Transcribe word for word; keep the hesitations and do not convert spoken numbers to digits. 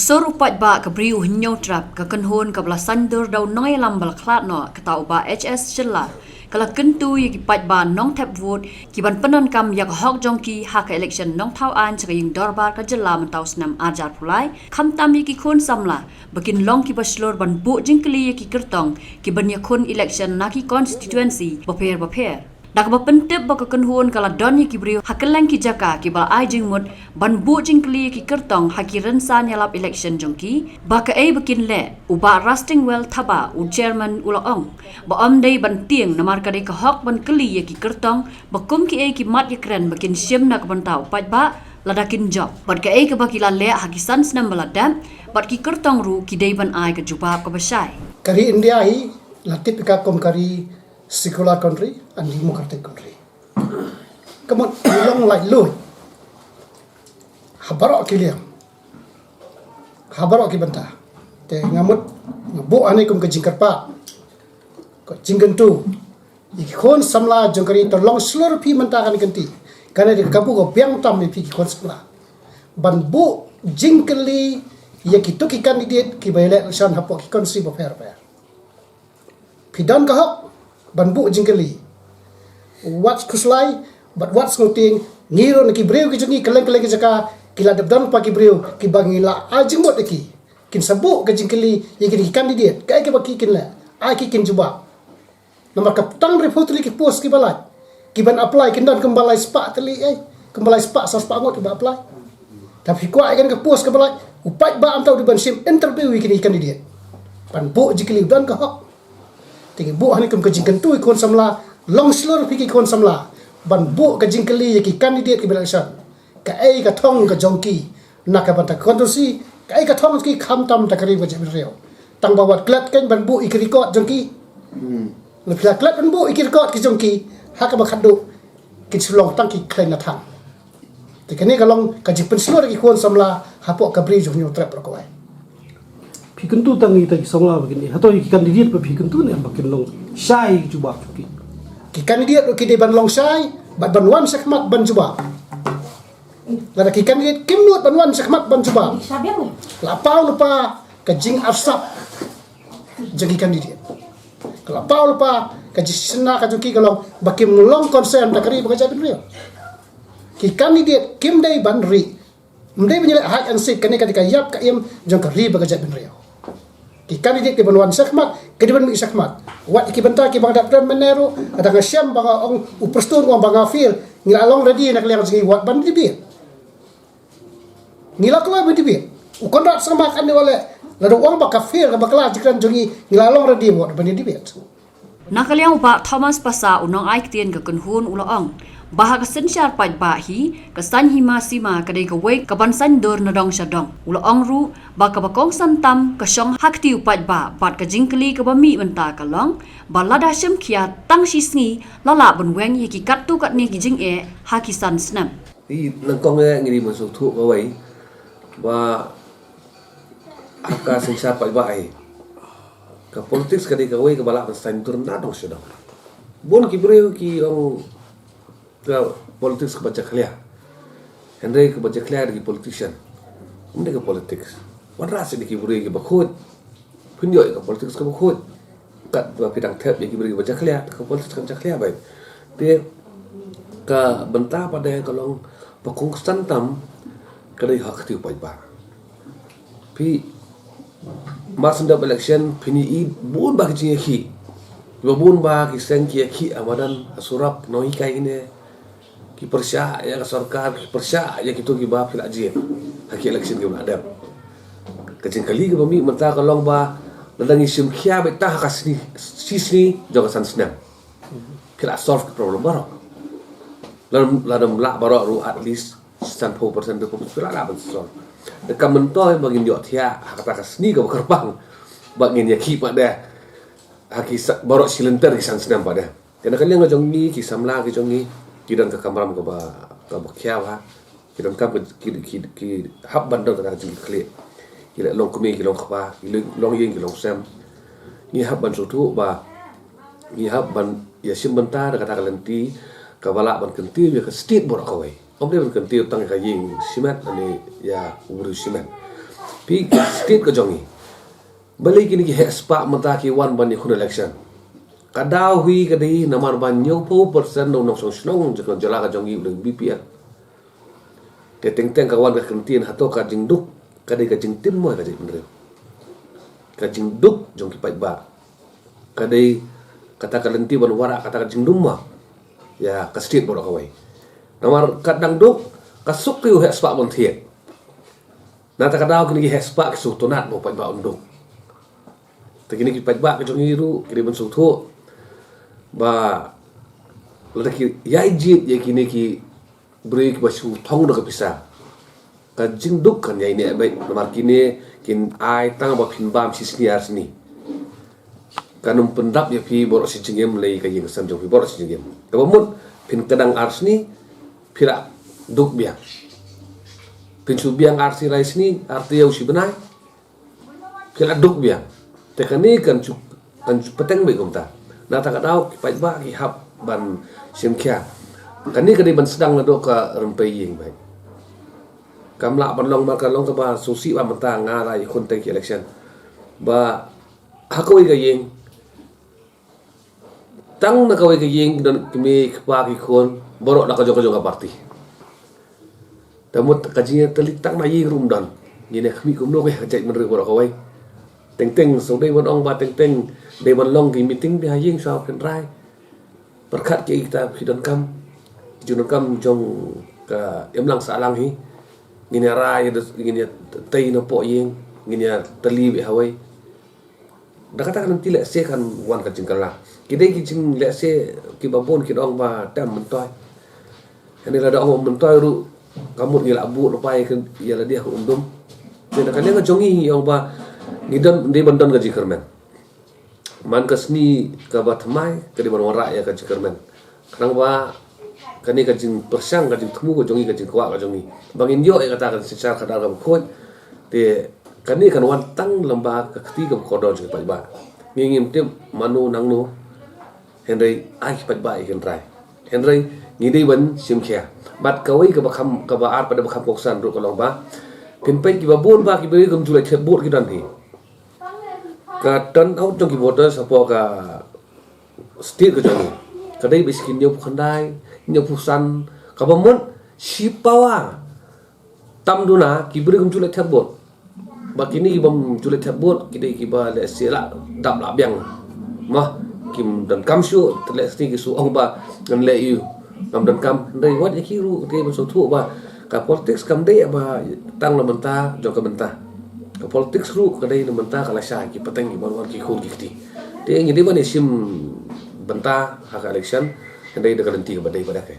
Sur u paidbah ka Bri u Hynñiewtrep, ka kynhun kaba la saiñdur da u nongïalam ba la khlad noh, kata u Bah H S Shylla, ka la kyntu ïa ki paidbah nongthep vote kiban pyndonkam ïa ka hok jong ki ha ka election nongthaw aiñ sha ka ïing dorbar ka jylla mynta u snem ar hajar arphew lai, khamtam ïa ki khun samla ba kin long kiba shlur ban buh jingkylli ïa ki kyrtong kiban ïakhun election na ki constituency bapher bapher. Da kaba pyntip ba ka kynhun ka la don ïa ki briew ha kylleng ki jaka kiba la ai jingmut ban buh jingkylli ïa ki kyrtong ha ki rynsan ïalap election jong ki, ba kaei ba kin leh, u Bah Rustingwell Thabah, u chairman, u la ong ba ym dei ban tieng, namar ka dei ka hok ban kylli ïa ki kyrtong ba kum kiei ki mat ïakren ba kin shim na ka bynta u paidbah lada kin jop, bad kaei kaba ki la leh ha ki san snem ba la dep, bad ki kyrtong ruh ki dei ban ai ka jubab kaba shai. Ka ri India hi la tip ïa ka kum ka ri secular country and democratic country. Ka mut ngi long laitluid ha baroh ki liang, ha baroh ki bynta. Te nga mut nga buh hangne kum ka jingkyrpad, ka jingkyntu ïa ki khun samla jong ka ri, to long shlur phi mynta kane ka kynti. Kane ka dei ka kabu kaba biang tam ïa phi ki khun samla ban buh jingkylli ïa kito ki candidate kiba ïaleh election hapoh ki constituency bapher bapher. Phi don ka hok ban buh jingkylli. Wat khuslai bad wat sngewtieng, ngi ruh na ki briew ki jong ngi kylleng kylleng ki jaka ki la dep don pat ki briew kiba ngi la ai jingmut ïa ki, kin sa buh ka jingkylli ïa ki, ki candidate, kaei kaba ki kin leh, ai ki kin jubab. Namar ka tang hynriewphew tylli ki post kiba lait, kiban apply kin don kumba laispah tylli, eh, kumba laispah sawspah ngut kiba apply. Te phi kwah ïa kane ka post kaba lait, u paidbah mynta u dei ban shim interview ïa kine ki candidate ban buh jingkylli, u don ka hok. Te ngi buh hangne kum ka jingkyntu ïa ki khun samla, long shlur phi ki khun samla ban buh ka jingkylli ïa ki candidate kiba election. Kaei ka thong ka jong ki na ka bynta ka constituency, kaei ka thong ki khamtam da ka ri bad ka jaitbynriew. Tang ba wat klet kein ban buh ïa ki record jong ki. Hmm. Lada phi la klet ban buh ïa ki record ki jong ki, ha kaba khadduh kin shu long tang ki khlaiñ na thang. Te kane ka long ka jingpynshlur ïa ki khun samla hapoh ka Bri u Hynñiewtrep baroh kawei. Phi kyntu tang ïa kita ki samla ba kin, hato ïa ki candidate ba phi kyntu ne ba kin long shai jubab ki? Ki candidate ruh ki dei ban long shai bad ban wan shakhmat ban jubab. Lada ki candidate kim nud ban wan shakhmat ban jubab, la paw lypa ka jingarsap jong ki candidate. Ka la paw lypa ka jingshna ka jong ki, ka long ba kim long concern da ka ri bad ka jaitbynriew. Ki candidate kim dei ban rieh. Ym dei ban ïaleh hide and seek, kane ka dei ka ïap ka im jong ka ri bad ka jaitbynriew. Ki candidate ki ban wan shakhmat, ki dei ban mih shakhmat. Wat ïa ki bynta kiba nga dap kren mynne ruh, lada nga shem ba nga ong, u Prestone u ong ba nga fail, ngi la long ready na ka liang jong ngi wat ban debate. Ngi la kloi ban debate. U Conrad Sangma katne u leh, lada u ong ba ka fail kaba bakla jingkren jong ngi, ngi la long ready wat ban debate. Na ka liang u Bah Thomas Passah, u nongai ktien ka kynhun, u la ong ba ha ka synshar paidbah hi, ka saiñ hima sima ka dei kawei kaban saiñdur na dong sha dong. U la ong ruh ba kaba kongsan tam ka shong ha kti u paidbah, bad ka jingkylli kaba mih mynta ka long ba lada shim khia tang shi sngi, la lah ban weng ïa ki katto katne ki jingeh ha ki san snem. Te nyngkong eh ngi dei ban sngewthuh kawei ba ha ka synshar paidbah hi, ka politics ka dei kawei kaba lah ban saiñdur na dong sha dong. Bun ki briew ki ong ka politics kaba jakhlia. Hynrei kaba jakhlia dei ki politician, ym dei ka politics. Wanrah seh dei ki briew kiba khuid. Phin ïoh ïa ka politics kaba khuid. Katba phi dang thep ïa ki briew kiba jakhlia, ka politics kam jakhlia beit. Te ka bynta pat de ka long ba kongsan tam ka dei ha ka kti u paidbah. Phi, mar shen dep election phin ïohi bun ba ki jingïakhih. Ba bun ba ki seng ki ïakhih ha madan, ha surok, nonghikai kine. Ki pyrshah ïa ka sorkar, ki pyrshah ïa kito kiba phi la jied ha ki election kiba la dep. Ka jingkylli kaba mih mynta ka long ba lada ngi shim khia beit tang ha ka sngi, shi sngi jong ka san snem, phi la solve ki problem baroh. Lada, lada ym lah baroh ruh at least sanphew percent, hynriew percent phi la lah ban solve. Te ka myntoi ba ngin ïohthiah ha kata ka sngi kaba kyrpang ba ngin ïakhih pat de ha ki sa-, baroh shi lynter ki san snem pat de. Te na ka liang ka jong ngi, ki samla ki jong ngi, ki don ka kamram kaba, kaba khia bha. Ki donkam ki, ki, ki, ki hap ban don kata ka jingkitkhlieh. Ki leh longkmie ki longkpa, ki leh longïing ki longsem. Ngi hap ban sngewthuh ba ngi hap ban ïashim bynta da kata ka lynti kaba lah ban kyntiew ïa ka state baroh kawei. Ym dei ban kyntiew tang ïa ka ïing shimet lane ïa u briew shimet. Phi state ka jong ngi. Balei kine ki heh spah mynta ki wan ban ïakhun election? Ka daw hi ka dei namar ba hynñiewphew percent na u nongshong shnong jong ka jylla ka jong ngi u dei B P L. Te teng teng ka wan ka kyntien hato ka jingduk ka dei ka jingtim mo ka jingpynrem. Ka jingduk jong ki paidbah ka dei kata ka lynti ban wanrah kata ka jingdum mo ïa ka state baroh kawei. Namar ka dang duk ka suk ki u heh spah ban thied. Nangta ka daw kine ki heh spah ki sngewtynnat ba u paidbah un duk. Te kine ki paidbah ki jong ngi ruh ki dei ban sngewthuh ba lada ki ïai jied ïa kine ki briew kiba shu thong da ka pisa, ka jingduk kan ïai neh beit namar kine kin ai tang ba phin bam shi sngi ar sngi. Kan ym pyndap ïa phi baroh shi jingim lei ka ïing ka sem jong phi baroh shi jingim. Kaba mut phin kdang ar sngi phi la duk biang. Phin shu biang ar sngi lai sngi ar taïew shi bnai phi la duk biang. Te kane kan shu kan shu pateng beit kumta. Nangta ka daw ki paidbah ki hap ban shim khia. Kane ka dei ban sdang naduh ka rympei ïing beit. Kam lah ban long mar ka long kaba sngewsih ba mynta nga la ïakhun teng ki election. Ba ha kawei ka ïing tang na kawei ka ïing don kmie kpa ki khun baroh na ka jong ka jong ka party. Te mut ka jingïatylli tang na ïing ruh ym don. Ngin ïa khmih kumno ka jaitbynriew baroh kawei. Teng teng shu dei ban ong ba teng teng dei ban long ki meeting beit ha ïing shuwa phin rai. Pyrkhat kiei kita ki donkam, ki jingdonkam jong ka imlang sahlang hi. Ngin ïa rai, ngin ïa tei na poh ïing, ngin ïa tylli beit ha wei. Da kata ka lynti lehse kan wan ka jingkylla. Ki dei ki jing lehse kiba bun kin ong ba tem myntoi. Hynrei lada ong myntoi ruh ka mut ngi la buh lypa ïa lade ha u dum. Te na ka liang ka jong ngi ngi ong ba ngi don, dei ban don ka jingkyrmen. Man ka sngi kaba thymmai ka dei ban wanrah ïa ka jingkyrmen. Khnang ba kane ka jingpyrshang, ka jingthmu ka jong ngi, ka jingkwah ka jong ngi ba ngin ïoh ïa kata ka jingsynshar khadar kaba khuid. Te kane kan wan tang lyngba ka kti kaba kordor jong ki paidbah. Ngi ngim tip mano nangno. Hynrei ai ki paidbah ïa kin rai. Hynrei ngi dei ban shim khia. Bad kawei kaba kham, kaba ar pat ba kham kongsan ruh ka long ba phin peit kiba bun ba kiba kum ju leit thied vote ki don hi. Ka turnout jong ki voters hapoh ka state ka jong ngi ka dei ba shi hynñiewphew khyndai, hynñiewphew san, kaba mut shi pawa tam duna ki briew kim ju leit thied vote. Ba kine ki bym ju leit thied vote ki dei kiba lehse la dap la biang. Mo kim donkam shuh, te lehse ki shu ong ba ngan leh ïa u, ngam donkam. Hynrei wat ïa ki ruh ki dei ban sngewthuh ba ka politics kam dei ba tang na bynta jong ka bynta. Ka politics ruh ka dei na bynta ka lashai, ki pateng, ki ban wan, ki khun, ki kti. Te ngi dei ban ïa shim bynta ha ka election, hynrei da ka lynti kaba dei ba dei.